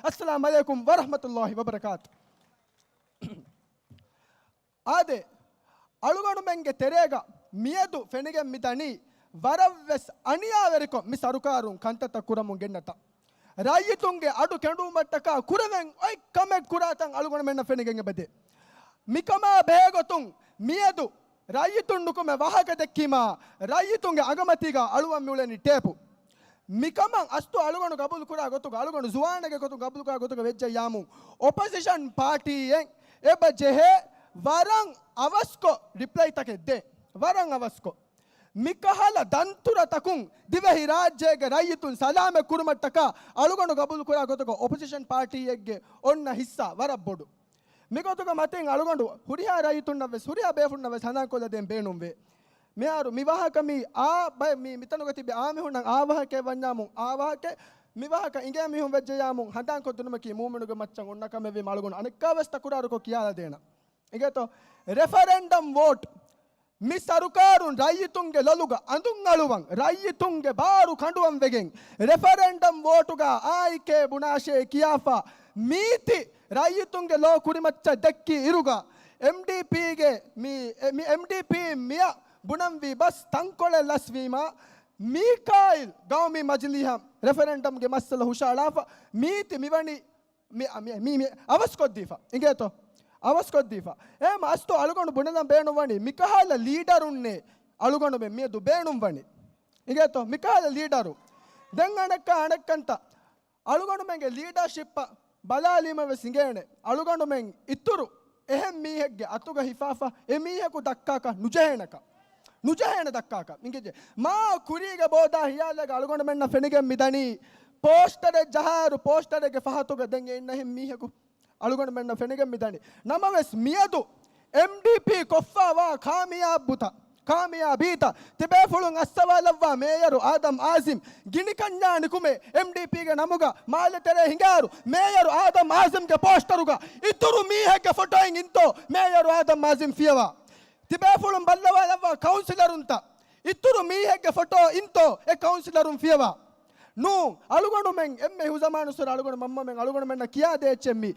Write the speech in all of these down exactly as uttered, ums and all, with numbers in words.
އައްސަލާމް ޢަލައިކުމް ވަރަޙްމަތުﷲި ވަބަރަކާތު. އާދެ، އަޅުގަނޑުމެންގެ ތެރޭގަ މިއަދު ފެނިގެން މިދަނީ ވަރަށްވެސް އަނިޔާވެރިކޮށް މި ސަރުކާރުން ކަންތައްތައް ކުރަމުން ގެންނަތާ. ރައްޔިތުންގެ އަޑު ކެނޑުވުމަށްޓަކާ ކުރެވެން އޮތް ކަމެއް ކުރާތަން އަޅުގަނޑުމެންނަށް ފެނިގެން އެބަދޭ. މިކަމާ ބެހޭގޮތުން މިއަދު ރައްޔިތުން ނުކުމެ ވާހަކަ ދެއްކީމާ، ރައްޔިތުންގެ އަނގަމަތީގަ އަޅުވަން މިއުޅެނީ ޓޭޕު. މިކަމަށް އަސްތު އަޅުގަނޑު ގަބޫލު ކުރާ ގޮތުގަ، އަޅުގަނޑު ޒުވާނެއްގެ ގޮތުން ގަބޫލު ކުރާ ގޮތުގަ ވެއްޖެއްޔާމު، އޮޕޮޒިޝަން ޕާޓީއެއް އެބަ ޖެހޭ ވަރަށް އަވަސްކޮށް ރިޕްލައިތަކެއް ދޭ. ވަރަށް އަވަސްކޮށް. މިކަހަލަ ދަންތުރަތަކުން ދިވެހި ރާއްޖޭގެ ރައްޔިތުން ސަލާމަތް ކުރުމަށްޓަކާ އަޅުގަނޑު ގަބޫލު ކުރާ ގޮތުގަ އޮޕޮޒިޝަން ޕާޓީއެއްގެ އޮންނަ ހިއްސާ ވަރަށް ބޮޑު. މިގޮތުގަ މަތިން އަޅުގަނޑު ހުރިހާ ރައްޔިތުންނަށްވެސް، ހުރިހާ ބޭފުޅުންނަށްވެސް ހަނދާންކޮށްލަދޭން ބޭނުންވޭ. މިހާރު މި ވާހަކަ މީ އާ ބައެއް މީ މިތަނުގަ ތިބި އާ މީހުންނަށް އާ ވާހަކައެއް ވަންޏާމު، އާ ވާހަކަ މި ވާހަކަ އިނގޭ މީހުން ވެއްޖެޔާމު ހަނދާންކޮށްދިނުމަކީ މޫމިނުގެ މައްޗަށް އޮންނަ ކަމެއްވީމަ އަޅުގަނޑު އަނެއްކާވެސް ތަކުރާރުކޮށް ކިޔާލަދޭނަން. އިނގޭތޯ؟ ރެފަރެންޑަމް ވޯޓް. މި ސަރުކާރުން ރައްޔިތުންގެ ލޮލުގަ އަނދުން އަޅުވަން، ރައްޔިތުންގެ ބާރު ކަނޑުވަން ވެގެން، ރެފަރެންޑަމް ވޯޓުގަ އާއެކޭ ބުނާށޭ ކިޔާފަ، މީތި ރައްޔިތުންގެ ލޯ ކުރިމައްޗަށް ދެއްކި އިރުގަ، އެމްޑީޕީގެ މި، މި އެމްޑީޕީ މިއަށް ބުނަންވީ ބަސް ތަންކޮޅެއް ލަސްވީމަ، މީކާއިލް ގައުމީ މަޖިލީހަށް ރެފަރެންޑަމްގެ މައްސަލަ ހުށައަޅާފަ، މީތި މިވަނީ މި، މި، މި، މި އަވަސްކޮށްދީފަ. އިނގޭތޯ؟ އަވަސްކޮށްދީފަ. އެހެން އަސްތު އަޅުގަނޑު ބުނެލަން ބޭނުންވަނީ، މިކަހަލަ ލީޑަރުންނޭ އަޅުގަނޑުމެން މިއަދު ބޭނުންވަނީ. އިނގޭތޯ؟ މިކަހަލަ ލީޑަރު. ދެން އަނެއްކާ އަނެއްކަންތައް. އަޅުގަނޑުމެންގެ ލީޑަރޝިޕަށް ބަލާލީމަ ވެސް އިނގޭނެ. އަޅުގަނޑުމެން އިތުރު އެހެން މީހެއްގެ އަތުގަ ހިފާފަ އެ މީހަކު ދައްކާކަށް ނުޖެހޭނެކަ. ނުޖެހޭނެ ދައްކާކަށް. އިނގޭ. މާ ކުރީގެ ބޯދާ ހިޔާލެއްގަ އަޅުގަނޑުމެންނަށް ފެނިގެން މިދަނީ ޕޯސްޓަރެއް ޖަހާއިރު ޕޯސްޓަރެއްގެ ފަހަތުގަ ދެން އެ އިންނަ އެހެން މީހަކު އަޅުގަނޑުމެންނަށް ފެނިގެން މިދަނީ. ނަމަވެސް މިއަދު އެމްޑީޕީ ކޮށްފަވާ ކާމިޔާބުތައް، ކާމިޔާބީތައް ތިބޭފުޅުން އައްސަވާލައްވާ މޭޔަރު އާދަމް އާޒިމް ގިނިކަންޏާ ނިކުމެ އެމްޑީޕީގެ ނަމުގަ މާލެ ތެރޭ ހިނގާއިރު، މޭޔަރު އާދަމް އާޒިމްގެ ޕޯސްޓަރުގަ އިތުރު މީހެއްގެ ފޮޓޯއެއް އިންތޯ މޭޔަރު އާދަމް އާޒިމް ފިޔަވާ. ތިބޭފުޅުން ބައްލަވާލައްވާ ކައުންސިލަރުންތައް އިތުރު މީހެއްގެ ފޮޓޯ އިންތޯ އެ ކައުންސިލަރުން ފިޔަވާ. ނޫން، އަޅުގަނޑުމެން އެންމެ ހުޒަމާނުއްސުރެ އަޅުގަނޑު މަންމަމެން އަޅުގަނޑުމެންނަށް ކިޔާދޭ އެއްޗެއް މީ.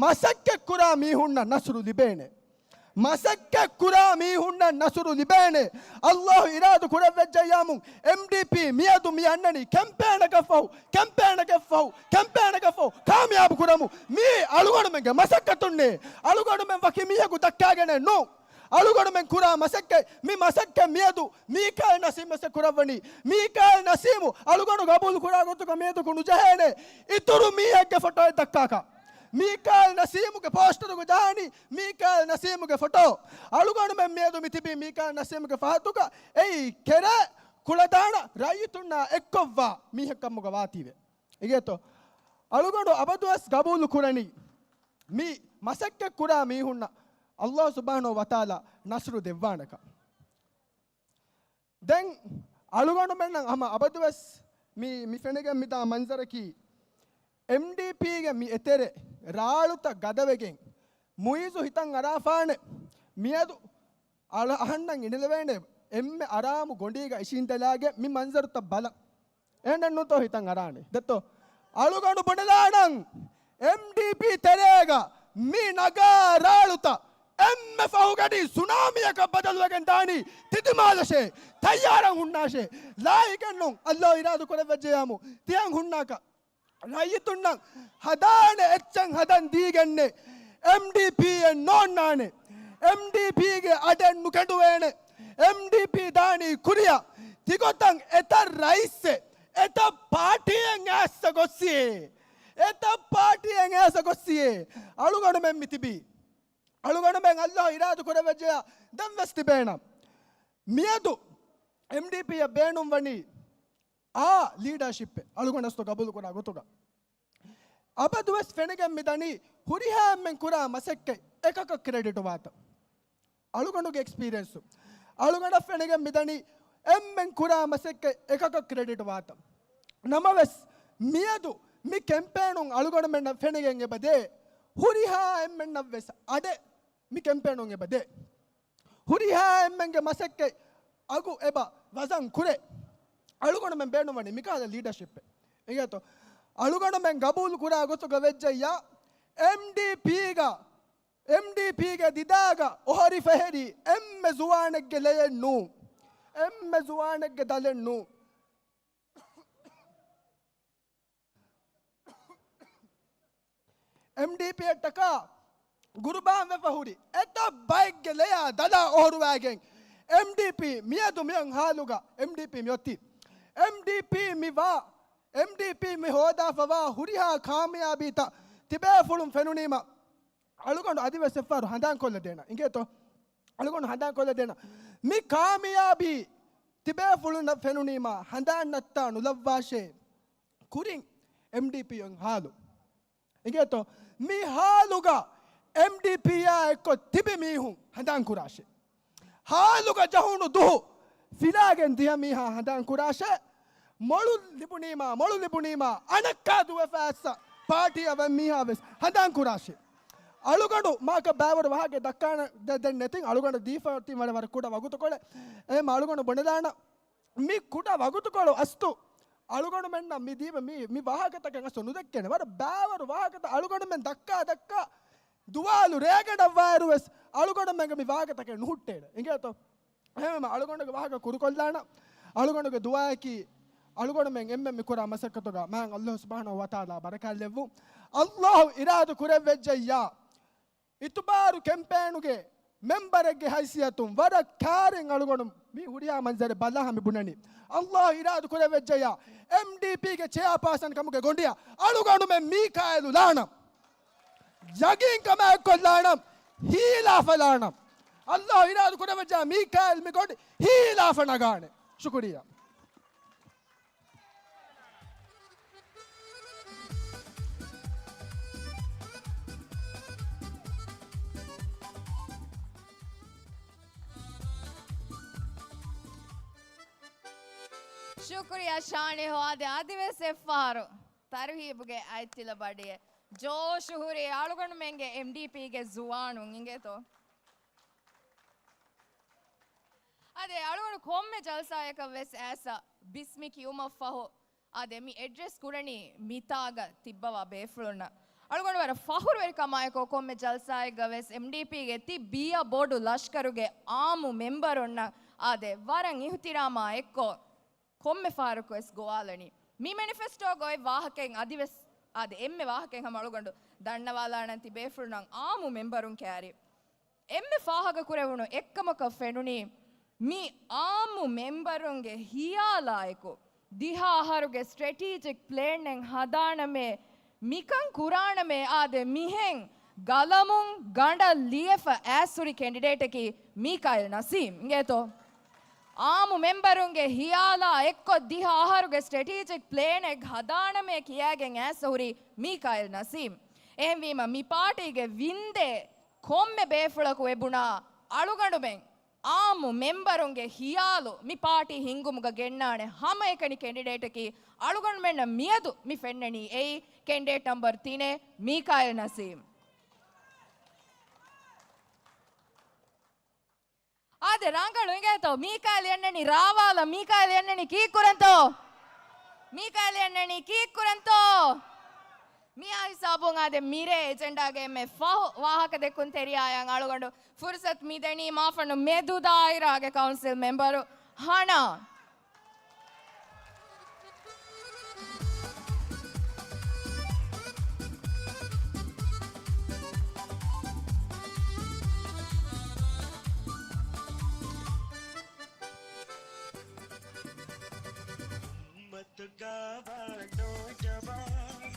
މަސައްކަތްކުރާ މީހުންނަށް ނަސްރު ލިބޭނެ. މަސައްކަތްކުރާ މީހުންނަށް ނަސްރު ލިބޭނެ. އައްލާހު އިރާދަ ކުރެއްވެއްޖެއްޔާމު އެމްޑީޕީ މިއަދު މި އަންނަނީ ކެމްޕޭނަކަށްފަހު، ކެމްޕޭނަކަށްފަހު، ކެމްޕޭނަކަށްފަހު ކާމިޔާބު ކުރަމު. މީ އަޅުގަނޑުމެންގެ މަސައްކަތުންނޭ. އަޅުގަނޑުމެން ވަކި މީހަކު ދައްކާގެނެއް ނޫން. އަޅުގަނޑުމެން ކުރާ މަސައްކަތް، މި މަސައްކަތް މިއަދު މީކާއިލް ނަސީމް ވެސް ކުރައްވަނީ. މީކާއިލް ނަސީމު އަޅުގަނޑު ގަބޫލު ކުރާ ގޮތުގަ މިއަދަކު ނުޖެހޭނެ އިތުރު މީހެއްގެ ފޮޓޯއެއް ދައްކާކަށް. މީކާއިލް ނަސީމުގެ ޕޯސްޓަރުގަ ޖަހާނީ މީކާއިލް ނަސީމުގެ ފޮޓޯ. އަޅުގަނޑުމެން މިއަދު މި ތިބީ މީކާއިލް ނަސީމުގެ ފަހަތުގަ. އެއީ ކެރޭ ކުޅަދާނަ ރައްޔިތުންނާ އެއްކޮށްވާ މީހެއްކަމުގަ ވާތީވެ. އިނގޭތޯ؟ އަޅުގަނޑު އަބަދުވެސް ގަބޫލު ކުރަނީ މި މަސައްކަތް ކުރާ މީހުންނަށް އައްލާހު ސުބްޙާނަހޫ ވަތަޢާލާ ނަޞްރު ދެއްވާނެކަން. ދެން އަޅުގަނޑުމެންނަށް ހަމަ އަބަދުވެސް މި، މި ފެނިގެން މިދާ މަންޒަރަކީ، އެމްޑީޕީގެ މި އެތެރެ ރާޅުތައް ގަދަވެގެން މުއިއްޒު ހިތަށް އަރާފާނެ. މިއަދު އަޅަ-، އަހަންނަށް އިނެލެވޭނެ އެންމެ އަރާމު ގޮނޑީގަ އިށީނދެލާގެން މި މަންޒަރުތައް ބަލަން. އެހެނެއްނޫންތޯ ހިތަށް އަރާނެ؟ ދެއްތޯ؟ އަޅުގަނޑު ބުނެލާނަން، އެމްޑީޕީ ތެރޭގަ މި ނަގާ ރާޅުތައް އެންމެ ފަހުގަޑި ސުނާމީއަކަށް ބަދަލުވެގެން ދާނީ ތިދިމާލަށޭ. ތައްޔާރަށް ހުންނާށޭ. ލާއިގެއްނޫން އައްލާހު އިރާދަ ކުރެއްވެއްޖެޔާމު ތިޔަން ހުންނާކަށް. ރައްޔިތުންނަށް ހަދާނެ އެއްޗެއް ހަދަން ދީގެންނެއް އެމްޑީޕީއެއް ނޯންނާނެ. އެމްޑީޕީގެ އަޑެއް ނުކެނޑުވޭނެ. އެމްޑީޕީ ދާނީ ކުރިއަށް. ތިގޮތަށް އެތައް ރައީސެއް، އެތައް ޕާޓީއެއް އައިސް ގޮއްސިއޭ. އެތައް ޕާޓީއެއް އައިސް ގޮއްސިއޭ. އަޅުގަނޑުމެން މި ތިބީ. އަޅުގަނޑުމެން އައްލާހު އިރާދަ ކުރެވެއްޖެޔާ ދެން ވެސް ތިބޭނަން. މިއަދު އެމްޑީޕީއަށް ބޭނުންވަނީ އާ ލީޑަރޝިޕެއް އަޅުގަނޑަސްތު ގަބޫލުކުރާ ގޮތުގަ. އަބަދުވެސް ފެނިގެން މިދަނީ ހުރިހާ އެންމެން ކުރާ މަސައްކަތް އެކަކަށް ކްރެޑިޓް ވާތަން. އަޅުގަނޑުގެ އެކްސްޕީރިއެންސު އަޅުގަނޑަށް ފެނިގެން މިދަނީ އެންމެން ކުރާ މަސައްކަތް އެކަކަށް ކްރެޑިޓް ވާތަން. ނަމަވެސް މިއަދު މި ކެމްޕޭނުން އަޅުގަނޑުމެންނަށް ފެނިގެން އެބަދޭ ހުރިހާ އެންމެންނަށްވެސް އަޑެއް މި ކެމްޕޭނުން އެބަދޭ. ހުރިހާ އެންމެންގެ މަސައްކަތް އަގު އެބަ ވަޒަން ކުރޭ. އަޅުގަނޑުމެން ބޭނުންވަނީ މިކަހަލަ ލީޑަޝިޕެއް. އިނގޭތޯ؟ އަޅުގަނޑުމެން ގަބޫލު ކުރާ ގޮތުގަ ވެއްޖެއްޔާ، އެމްޑީޕީގަ، އެމްޑީޕީގެ ދިދާގަ އޮހޮރި ފެހެރީ އެންމެ ޒުވާނެއްގެ ލެޔެއް ނޫން. އެންމެ ޒުވާނެއްގެ ދަލެއް ނޫން. އެމްޑީޕީއަށްޓަކާ ގުރުބާންވެފަ ހުރި އެތައް ބައެއްގެ ލެޔާ ދަލާ އޮހޮރުވާގެން، އެމްޑީޕީ މިއަދު މިއޮން ހާލުގަ އެމްޑީޕީ މިއޮތީ. އެމްޑީޕީ މި ވާ، އެމްޑީޕީ މި ހޯދާފަވާ ހުރިހާ ކާމިޔާބީތައް ތިބޭފުޅުން ފެނުނީމަ، އަޅުގަނޑު އަދިވެސް އެއްފަހަރު ހަނދާންކޮށްލަދޭނަ. އިނގޭތޯ؟ އަޅުގަނޑު ހަނދާންކޮށްލަދޭނަ. މި ކާމިޔާބީ ތިބޭފުޅުންނަށް ފެނުނީމާ ހަނދާން ނައްތާ ނުލައްވާށޭ. ކުރިން އެމްޑީޕީ އޮތް ހާލު. އިނގޭތޯ؟ މި ހާލުގަ އެމްޑީޕީއާ އެއްކޮށް ތިބި މީހުން ހަނދާން ކުރާށޭ. ހާލުގަ ޖަހުނު ދުހު ފިލާގެން ދިޔަ މީހާ ހަނދާން ކުރާށޭ. މޮޅު ލިބުނީމާ، މޮޅު ލިބުނީމާ، އަނެއްކާ ދުވެފަ އައްސަ ޕާޓީއަށް ވަން މީހާ ވެސް ހަނދާން ކުރާށޭ. އަޅުގަނޑު މާކަށް ބައިވަރު ވާހަކަ ދައްކާނެ ދެ-، ދެން ނެތިން އަޅުގަނޑު ދީފަ ތިން ވަރަށް ވަރަށް ކުޑަ ވަގުތުކޮޅެއް. އެހެން އަޅުގަނޑު ބުނެލާނަ މި ކުޑަ ވަގުތުކޮޅު އަސްތު އަޅުގަނޑުމެންނަށް މި ދީބަ މި، މި ވާހަކަތަކެއް އަސްތު ނުދެއްކޭނެ. ވަރަށް ބައިވަރު ވާހަކަތައް އަޅުގަނޑުމެން ދައްކާ ދައްކާ ދުވާލު ރޭގަނޑަށްވާއިރު ވެސް އަޅުގަނޑުމެންގެ މި ވާހަކަތަކެއް ނުހުއްޓޭނެ. އިނގޭތޯ؟ އެހެންވީމަ އަޅުގަނޑުގެ ވާހަކަ ކުރުކޮށްލާނަ. އަޅުގަނޑުގެ ދުޢާއަކީ، އަޅުގަނޑުމެން އެންމެން މި ކުރާ މަސައްކަތުގަ މާތް ﷲ ސުބްޙާނަހޫ ވަތަޢާލާ ބަރަކާތްލެއްވުން. ﷲ އިރާދަ ކުރެއްވެއްޖެއްޔާ، އިތުބާރު ކެމްޕޭނުގެ މެމްބަރެއްގެ ހައިސިއްޔަތުން ވަރަށް ކާރިން އަޅުގަނޑު މި ހުރިހާ މަންޒަރެއް ބަލާ މި ބުނަނީ. ﷲ އިރާދަ ކުރެއްވެއްޖެއްޔާ، އެމްޑީޕީގެ ޗެއާޕާސަން ކަމުގެ ގޮނޑިއަށް އަޅުގަނޑުމެން މީކާއިލު ލާނަން. ޔަގީންކަމާއެއްކޮށް ލާނަން، ހީލާފަ ލާނަން. ﷲ އިރާދަ ކުރެއްވެއްޖެއްޔާ، މީކާއިލް މި ގޮނޑި ހީލާފަ ނަގާނެ. ޝުކުރިއްޔާ. ޝުކުރިއްޔާ ޝާނިހު. އާދެ، އަދިވެސް އެއްފަހަރު ތަރުހީބުގެ އަތްތިލަ ބަޑިއެއް. ޖޯޝު ހުރި އަޅުގަނޑުމެންގެ އެމްޑީޕީގެ ޒުވާނުން އިނގޭތޯ. އާދެ، އަޅުގަނޑު ކޮންމެ ޖަލްސާއަކަށް ވެސް އައިސް ބިސްމި ކިޔުމަށްފަހު، އާދެ، މި އެޑްރެސް ކުރަނީ މިތާގަ ތިއްބަވާ ބޭފުޅުންނަށް. އަޅުގަނޑު ވަރަށް ފަހުރުވެރިކަމާއެކު ކޮންމެ ޖަލްސާއެއްގަ ވެސް އެމްޑީޕީގެ ތި ބިޔަ ބޮޑު ލަޝްކަރުގެ އާއްމު މެމްބަރުންނަށް، އާދެ، ވަރަށް އިހުތިރާމާ އެއްކޮށް ކޮންމެ ފަހަރަކު ވެސް ގޮވާލަނީ. މި މެނިފެސްޓޯގަ އޮތް ވާހަކައެއް އަދިވެސް، އާދެ، އެންމެ ވާހަކައެއް ހަމަ އަޅުގަނޑު ދަންނަވާލާނަން ތި ބޭފުޅުންނަށް އާއްމު މެމްބަރުން ކައިރި. އެންމެ ފާހަގަކުރެވުނު އެއްކަމަކަށް ފެނުނީ، މި އާއްމު މެމްބަރުންގެ ހިޔާލާއެކު، ދިހަ އަހަރުގެ ސްޓްރެޓީޖިކް ޕްލޭނެއް ހަދާނަމޭ، މިކަން ކުރާނަމޭ، އާދެ، މިހެން ގަލަމުން ގަނޑަށް ލިޔެފަ އައިސްހުރި ކެންޑިޑޭޓަކީ މީކާއިލް ނަސީމް. އިނގޭތޯ؟ އާއްމު މެމްބަރުންގެ ހިޔާލާ އެއްކޮށް، ދިހަ އަހަރުގެ ސްޓްރެޓީޖިކް ޕްލޭނެއް ހަދާނަމޭ ކިޔާގެން އައިސް ހުރީ މީކާއިލް ނަސީމް. އެހެންވީމަ، މި ޕާޓީގެ ވިންދޭ ކޮންމެ ބޭފުޅަކު އެބުނާ، އަޅުގަނޑުމެން އާއްމު މެމްބަރުންގެ ހިޔާލު މި ޕާޓީ ހިންގުމުގަ ގެންނާނެ ހަމައެކަނި ކެންޑިޑޭޓަކީ އަޅުގަނޑުމެންނަށް މިއަދު މި ފެންނަނީ އެއީ ކެންޑިޑޭޓް ނަމްބަރު ތިނެއް މީކާއިލް ނަސީމް. އާދެ، ރަނގަޅު އިނގޭތޯ؟ މީކާއިލް އެންނަނީ ރާވާލަ، މީކާއިލް އެންނަނީ ކީއްކުރަންތޯ؟ މީކާއިލް އެންނަނީ ކީއްކުރަންތޯ؟ މިއާ ހިސާބުން އާދެ، މިރޭ އެޖެންޑާގެ އެންމެ ފަހު ވާހަކަ ދެއްކުންތެރިޔާއަށް އަޅުގަނޑު ފުރުސަތު މިދެނީ މާފަންނު މެދު ދާއިރާގެ ކައުންސިލް މެމްބަރު ހަނާ. އުއްމަތުގަ ވާ ނޯޖަވާން،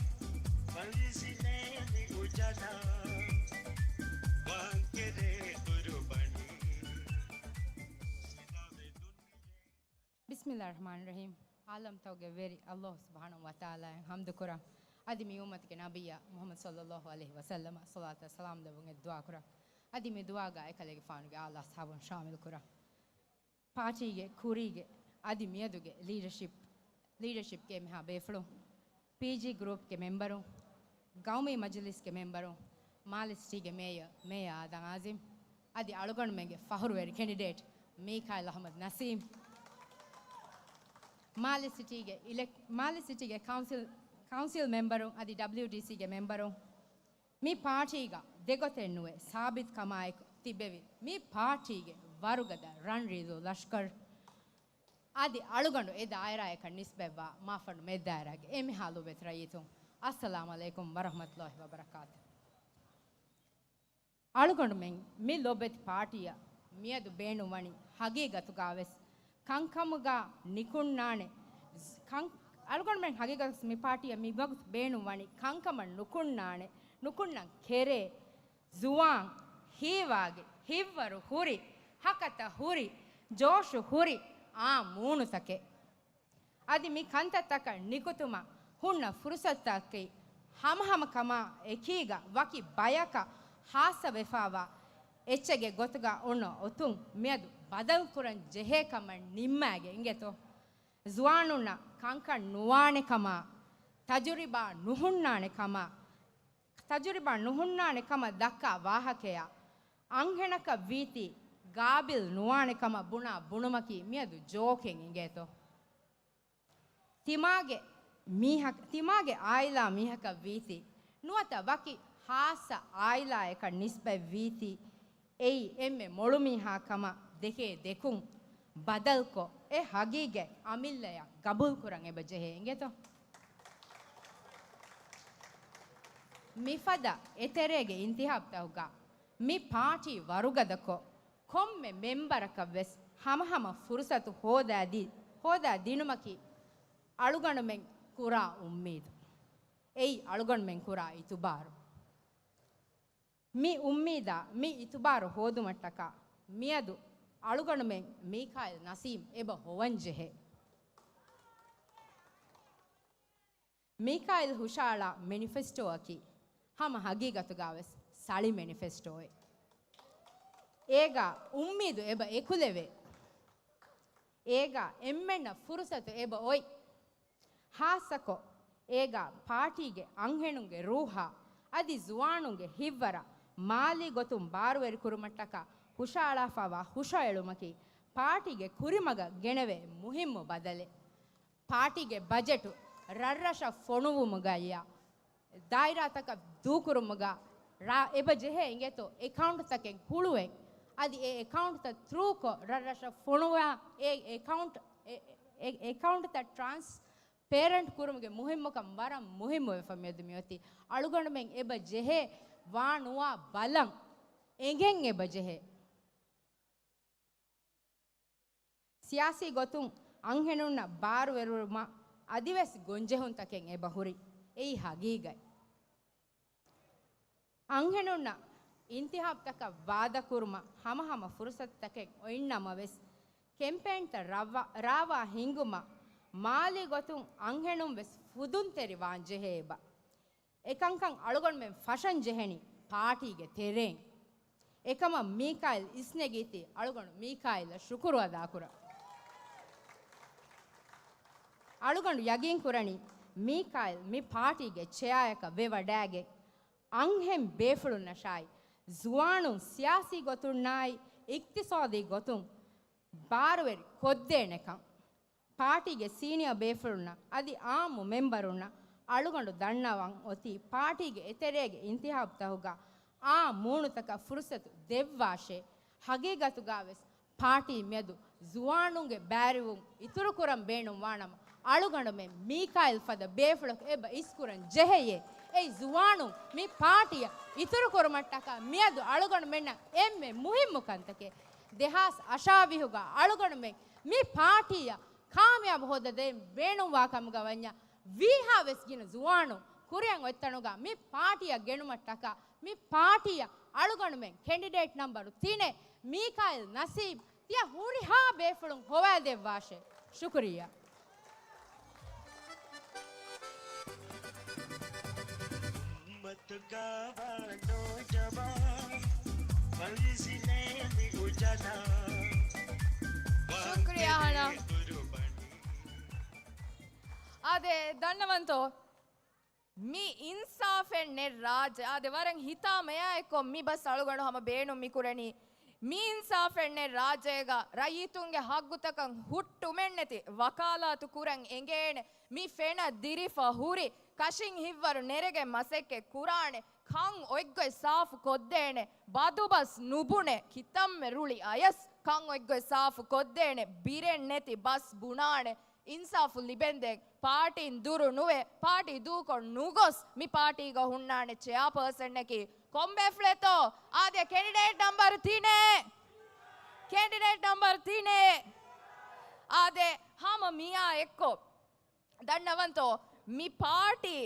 މަންޒިލެއް މި އުޖާލާ، ވާންކެރޭ ޤުރުބާނީ. ބިސްމިﷲ ރަޙްމާނި ރަޙީމް. ޢާލަމްތަކުގެ ވެރި ﷲ ސުބްޙާނަހޫ ވަތަޢާލާއަށް ޙަމްދު ކުރަން. އަދި މި އުއްމަތުގެ ނަބިއްޔާ މުޙައްމަދު ޞައްލަﷲ ޢަލައިހި ވަސައްލަމަށް ޞަލާތާ ސަލާމް ލެއްވުން އެދުޢާ ކުރަން. އަދި މި ދުޢާގަ އެކަލޭގެފާނުގެ އާލް އަޞްޙާބުން ޝާމިލު ކުރަން. ޕާޓީގެ ކުރީގެ އަދި މިއަދުގެ ލީޑަޝިޕް، ލީޑަޝިޕްގެ އެންމެހާ ބޭފުޅުން، ޕީޖީ ގްރޫޕްގެ މެމްބަރުން، ގައުމީ މަޖިލިސްގެ މެމްބަރުން، މާލެ ސިޓީގެ މޭޔަރ، މޭޔަރ އާދަމް އާޒިމް، އަދި އަޅުގަނޑުމެންގެ ފަޚުރުވެރި ކެންޑިޑޭޓް މީކާއިލް އަޙްމަދު ނަސީމް، މާލެ ސިޓީގެ އިލެކް-، މާލެ ސިޓީގެ ކައުންސިލް ކައުންސިލް މެމްބަރުން އަދި ޑަބްލިއުޑީސީގެ މެމްބަރުން، މި ޕާޓީގަ ދެގޮތެއް ނުވެ ސާބިތުކަމާއެކު ތިބެވި މި ޕާޓީގެ ވަރުގަދަ ރަންރީލު ލަޝްކަރު އަދި އަޅުގަނޑު އެ ދާއިރާއަކަށް ނިސްބަތްވާ މާފަންނު މެދާއިރާގެ އެންމެހާ ލޮބުވެތި ރައްޔިތުން، އައްސަލާމު ޢަލައިކުމް ވަރަޙްމަތުﷲި ވަބަރަކާތު. އަޅުގަނޑުމެން މި ލޮބުވެތި ޕާޓީއަށް މިއަދު ބޭނުންވަނީ ހަގީގަތުގަވެސް ކަންކަމުގަ ނިކުންނާނެ، ކަން-، އަޅުގަނޑުމެން ހަގީގަތުގަވެސް މި ޕާޓީއަށް މިވަގުތު ބޭނުންވަނީ ކަންކަމަށް ނުކުންނާނެ، ނުކުންނަން ކެރޭ، ޒުވާން، ހީވާގި، ހިތްވަރު ހުރި، ހަކަތަ ހުރި، ޖޯޝު ހުރި އާ މޫނުތަކެއް. އަދި މި ކަންތައްތަކަށް ނިކުތުމަށް ހުންނަ ފުރުސަތުތަކީ ހަމަހަމަކަމާ އެކީގަ ވަކި ބަޔަކަށް ހާއްސަވެފައިވާ އެއްޗެއްގެ ގޮތުގަ އޮންނަ އޮތުން މިއަދު ބަދަލުކުރަން ޖެހޭ ކަމަށް ނިންމާގެން އިނގޭތޯ. ޒުވާނުންނަށް ކަންކަން ނުވާނެ ކަމާ، ތަޖުރިބާ ނުހުންނާނެ ކަމާ، ތަޖުރިބާ ނުހުންނާނެ ކަމަށް ދައްކާ ވާހަކަޔާ، އަންހެނަކަށް ވީތީ ގާބިލް ނުވާނެ ކަމަށް ބުނާ ބުނުމަކީ މިއަދު ޖޯކެއް އިނގޭތޯ. ތިމާގެ މީހަކަ-، ތިމާގެ އާއިލާ މީހަކަށް ވީތީ، ނުވަތަ ވަކި ހާއްސަ އާއިލާއަކަށް ނިސްބަތް ވީތީ، އެއީ އެންމެ މޮޅު މީހާ ކަމަށް ދެކޭ ދެކުން ބަދަލުކޮށް، އެ ހަގީގަތް އަމިއްލަޔަށް ގަބޫލުކުރަން އެބަ ޖެހޭ އިނގޭތޯ. މިފަދަ އެތެރޭގެ އިންތިހާބުތަކުގަ މި ޕާޓީ ވަރުގަދަކޮށް، ކޮންމެ މެމްބަރަކަށް ވެސް ހަމަހަމަ ފުރުސަތު ހޯދާ ދި-، ހޯދާ ދިނުމަކީ އަޅުގަނޑުމެން ކުރާ އުއްމީދު. އެއީ އަޅުގަނޑުމެން ކުރާ އިތުބާރު. މި އުއްމީދާ، މި އިތުބާރު ހޯދުމަށްޓަކާ މިއަދު އަޅުގަނޑުމެން މީކާއިލް ނަސީމް އެބަ ހޮވަން ޖެހޭ. މީކާއިލް ހުށައަޅާ މެނިފެސްޓޯއަކީ ހަމަ ހަގީގަތުގަވެސް ސަޅި މެނިފެސްޓޯއެއް. އޭގަ އުއްމީދު އެބަ އެކުލެވޭ. އޭގަ އެންމެންނަށް ފުރުސަތު އެބަ އޮތް. ހާއްސަކޮށް، އޭގަ ޕާޓީގެ އަންހެނުންގެ ރޫހާ އަދި ޒުވާނުންގެ ހިތްވަރަށް މާލީ ގޮތުން ބާރުވެރިކުރުމަށްޓަކާ ހުށައަޅާފައިވާ ހުށައެޅުމަކީ ޕާޓީގެ ކުރިމަގަށް ގެނެވޭ މުހިއްމު ބަދަލެއް. ޕާޓީގެ ބަޖެޓު ރަށްރަށަށް ފޮނުވުމުގައްޔާ، ދާއިރާތަކަށް ދޫކުރުމުގަ ރާ އެބަ ޖެހޭ އިނގޭތޯ އެކައުންޓްތަކެއް ހުޅުވެ، އަދި އެ އެކައުންޓްތައް ތްރޫކޮށް ރަށްރަށަށް ފޮނުވާ، އެ އެކައުންޓް، އެ، އެ، އެ އެކައުންޓްތައް ޓްރާންސްޕޭރެންޓް ކުރުމުގެ މުހިއްމުކަން ވަރަށް މުހިއްމުވެފަ މިއަދު މިއޮތީ. އަޅުގަނޑުމެން އެބަ ޖެހޭ ވާ ނުވާ ބަލަން އެނގެން އެބަ ޖެހޭ. ސިޔާސީ ގޮތުން އަންހެނުންނަށް ބާރުވެރިވުމަށް އަދިވެސް ގޮންޖެހުންތަކެއް އެބަހުރި. އެއީ ހަގީގަތް. އަންހެނުންނަށް އިންތިހާބުތަކަށް ވާދަކުރުމަށް ހަމަހަމަ ފުރުސަތުތަކެއް އޮތްނަމަވެސް، ކެމްޕޭންތައް ރާވާ، ރާވާ ހިންގުމަށް މާލީ ގޮތުން އަންހެނުން ވެސް ފުދުންތެރިވާން ޖެހޭ އެބަ. އެކަންކަން އަޅުގަނޑުމެން ފަށަން ޖެހެނީ ޕާޓީގެ ތެރެއިން. އެކަމަށް މީކާއިލް އިސްނެގީތީ އަޅުގަނޑު މީކާއިލަށް ޝުކުރު އަދާކުރަން. އަޅުގަނޑު ޔަގީން ކުރަނީ މީކާއިލް މި ޕާޓީގެ ޗެއާއަކަށް ވެވަޑައިގެން އަންހެން ބޭފުޅުންނަށާއި ޒުވާނުން ސިޔާސީ ގޮތުންނާއި އިޤްތިޞާދީ ގޮތުން ބާރުވެރި ކޮށްދޭނެކަން. ޕާޓީގެ ސީނިއާ ބޭފުޅުންނަށް އަދި އާއްމު މެމްބަރުންނަށް އަޅުގަނޑު ދަންނަވަން އޮތީ ޕާޓީގެ އެތެރޭގެ އިންތިހާބުތަކުގަ އާ މޫނުތަކަށް ފުރުސަތު ދެއްވާށޭ. ހަގީގަތުގަވެސް ޕާޓީ މިއަދު ޒުވާނުންގެ ބައިވެރިވުން އިތުރުކުރަން ބޭނުންވާނަމަ، އަޅުގަނޑުމެން މީކާއިލް ފަދަ ބޭފުޅަކު އެބަ އިސްކުރަން ޖެހެޔޭ. އެއީ ޒުވާނުން މި ޕާޓީއަށް އިތުރުކުރުމަށްޓަކާ މިއަދު އަޅުގަނޑުމެންނަށް އެންމެ މުހިއްމު ކަންތަކެއް. ދެހާސް އަށާވީހުގަ އަޅުގަނޑުމެން މި ޕާޓީއަށް ކާމިޔާބު ހޯދަދޭން ބޭނުންވާ ކަމުގަ ވަންޏާ، ވީހާވެސް ގިނަ ޒުވާނުން ކުރިއަށް އޮތްތަނުގަ މި ޕާޓީއަށް ގެނުމަށްޓަކާ، މި ޕާޓީއަށް އަޅުގަނޑުމެން ކެންޑިޑޭޓް ނަމްބަރު ތިނެއް މީކާއިލް ނަސީބް ތިޔަ ހުރިހާ ބޭފުޅުން ހޮވާދެއްވާށޭ. ޝުކުރިއްޔާ. ޝުކުރިއްޔާ ހަނާ. އާދެ، ދަންނަވަންތޯ؟ މި އިންސާފެއް ނެތް ރާއްޖެ. އާދެ، ވަރަށް ހިތާމަޔާއެއްކޮށް މި ބަސް އަޅުގަނޑު ހަމަ ބޭނުން މި ކުރަނީ. މި އިންސާފެއް ނެތް ރާއްޖޭގަ ރައްޔިތުންގެ ހައްގުތަކަށް ހުއްޓުމެއްނެތި ވަކާލާތު ކުރަން އެނގޭނެ. މި ފެނަށް ދިރިފަ ހުރި ކަށިން ހިތްވަރު ނެރެގެން މަސައްކަތް ކުރާނެ. ކަން އޮތްގޮތް ސާފު ކޮށްދޭނެ. ބަދުބަސް ނުބުނެ ކިތަންމެ ރުޅި އަޔަސް ކަން އޮތްގޮތް ސާފު ކޮށްދޭނެ. ބިރެއް ނެތި ބަސް ބުނާނެ. އިންސާފު ލިބެންދެން ޕާޓީން ދުރު ނުވެ، ޕާޓީ ދޫކޮށް ނުގޮސް މި ޕާޓީގަ ހުންނާނެ ޗެއާޕާސަންއަކީ ކޮން ބޭފުޅެއްތޯ؟ އާދެ، ކެނޑިޑޭޓް ނަމްބަރު ތިނެއް. ކެނޑިޑޭޓް ނަމްބަރު ތިނެއް. އާދެ، ހަމަ މިއާ އެއްކޮށް ދަންނަވަންތޯ މި ޕާޓީ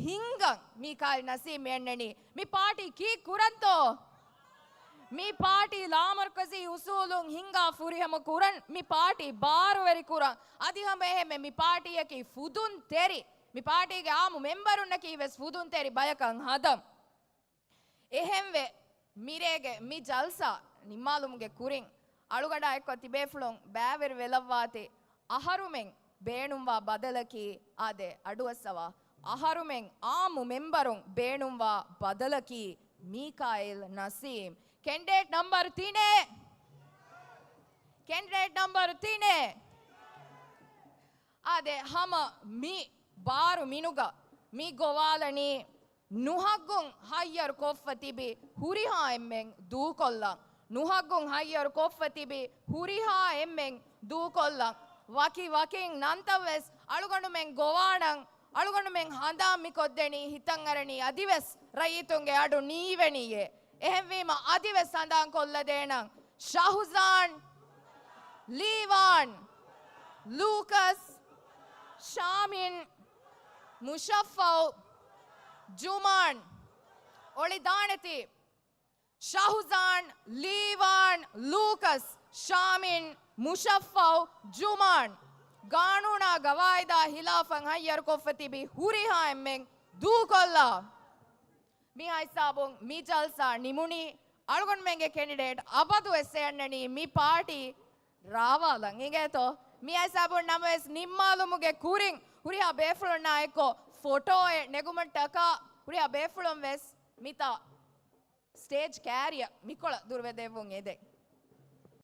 ހިންގަން މީކާއިލް ނަސީމް މި އަންނަނީ؟ މި ޕާޓީ ކީއް ކުރަންތޯ؟ މި ޕާޓީ ލާމަރުކަޒީ އުސޫލުން ހިންގާ ފުރިހަމަ ކުރަން، މި ޕާޓީ ބާރުވެރި ކުރަން، އަދި ހަމަ އެހެންމެ މި ޕާޓީއަކީ ފުދުންތެރި، މި ޕާޓީގެ އާއްމު މެމްބަރުންނަކީ ވެސް ފުދުންތެރި ބަޔަކަށް ހަދަން. އެހެންވެ، މިރޭގެ މި ޖަލްސާ ނިންމާލުމުގެ ކުރިން، އަޅުގަނޑާ އެއްކޮށް ތިބޭފުޅުން ބައިވެރި ވެލައްވާތި، އަހަރުމެން ބޭނުންވާ ބަދަލަކީ، އާދެ، އަޑުއައްސަވާ، އަހަރުމެން އާއްމު މެމްބަރުން ބޭނުންވާ ބަދަލަކީ މީކާއިލް ނަސީމް. ކެންޑިޑޭޓް ނަމްބަރު ތިނެއް. ކެންޑިޑޭޓް ނަމްބަރު ތިނެއް. އާދެ، ހަމަ މި ބާރު މިނުގަ މި ގޮވާލަނީ ނުހައްގުން ހައްޔަރު ކޮށްފަ ތިބި ހުރިހާ އެންމެން ދޫކޮށްލަން. ނުހައްގުން ހައްޔަރު ކޮށްފަ ތިބި ހުރިހާ އެންމެން ދޫކޮށްލަން. ވަކި ވަކިން ނަންތައް ވެސް އަޅުގަނޑުމެން ގޮވާނަން. އަޅުގަނޑުމެން ހަނދާން މި ކޮށްދެނީ ހިތަށް އަރަނީ އަދިވެސް ރައްޔިތުންގެ އަޑު ނީވެނީއޭ. އެހެންވީމަ އަދިވެސް ހަނދާން ކޮށްލަދޭނަން. ޝަހުޒާން، ލީވާން، ލޫކަސް، ޝާމިން، މުޝައްފައު، ޖުމާން. އޮޅި ދާނެތީ. ޝަހުޒާން، ލީވާން، ލޫކަސް، ޝާމިން، މުޝައްފައު، ޖުމާން. ގާނޫނާ ގަވާއިދާ ހިލާފަށް ހައްޔަރުކޮށްފަ ތިބި ހުރިހާ އެންމެން ދޫކޮށްލާ. މިހާ ހިސާބުން މި ޖަލްސާ ނިމުނީ. އަޅުގަނޑުމެންގެ ކެނޑިޑޭޓް އަބަދުވެސް އެ އަންނަނީ މި ޕާޓީ ރާވާލަން. އިނގޭތޯ؟ މިހާ ހިސާބުން ނަމަވެސް ނިންމާލުމުގެ ކުރިން ހުރިހާ ބޭފުޅުންނާ އެއްކޮށް ފޮޓޯއެއް ނެގުމަށްޓަކާ ހުރިހާ ބޭފުޅުން ވެސް މިތާ ސްޓޭޖް ކާރިއަށް މިކޮޅަށް ދުރުވެދެއްވުން އެދެން.